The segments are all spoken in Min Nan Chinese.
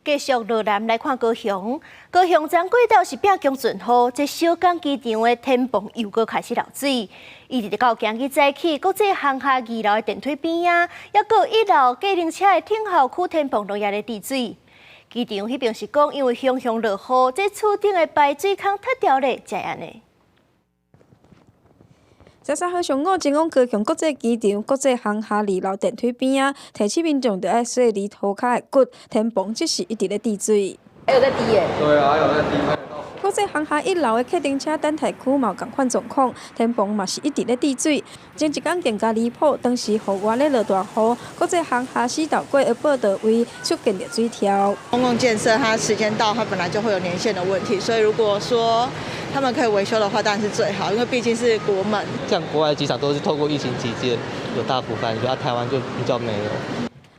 繼續落南來看高雄，高雄昨過晝是變強陣雨，這小港機場的天棚又閣開始漏水。一直到今日早起，國際航廈二樓的電梯邊仔，抑閣一樓計程車的等候區天棚攏也咧滴水。機場彼邊是講，因為雄雄落雨，這厝頂的排水孔塌掉咧，才會按呢。13號上午，前往高雄國際機場國際航廈二樓電梯邊仔，提醒民眾著愛細膩塗跤的骨，天棚這時一直咧滴水。還有在滴耶？對啊，還有在滴。國際航廈一樓的客停車等待區嘛有仝款狀況，天棚嘛是一直咧滴水。前一工更加離譜，當時戶外咧落大雨，國際航廈四道過的報到位出現著水柱。公共建設，它時間到，它本來就會有年限的問題，所以如果說他們可以維修的話，當然是最好，因為畢竟是國門。像國外機場都是透過疫情期間有大幅翻修，啊，台灣就比較沒有。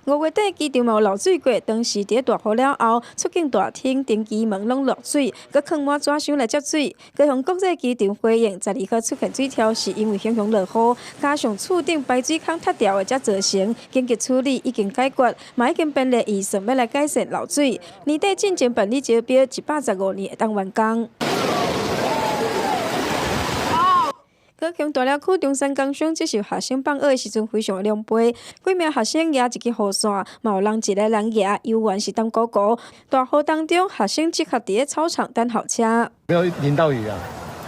5月底機場嘛有漏水過，當時佇大雨了後，出境大廳登機門攏落水，閣囥滿紙箱來接水。高雄國際機場回應，12號出現水柱，是因為雄雄落雨，加上厝頂排水孔塌掉的才造成，緊急處理已經解決，嘛已經編列預算欲來改善漏水。年底進前辦理招標，115年會當完工。高雄大寮區中山高中這是學生放學的時陣非常的狼狽，幾名學生舉一支雨傘，嘛有人一个人舉，猶原是澹糊糊。大雨當中，學生集合佇咧操場等校車。沒有淋到雨啊！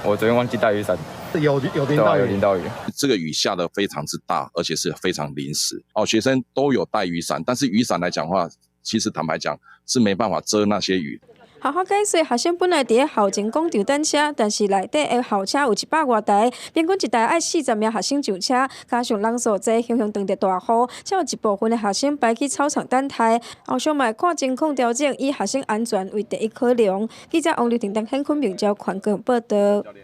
我昨天忘記帶雨傘。有淋到雨，有淋到雨。這個雨下得非常之大，而且是非常臨時。哦，學生都有帶雨傘，但是雨傘來講的話，其實坦白講是沒辦法遮那些雨。學校解釋，學生本來佇咧校前廣場等車，但是內底的校車有100外台，平均一台愛40名學生上車，加上人數濟，雄雄當著大雨，才有一部分的學生排去操場等待。後續嘛會看情況調整，以學生安全為第一考量。記者王麗婷、陳顯坤、明朝環境報導。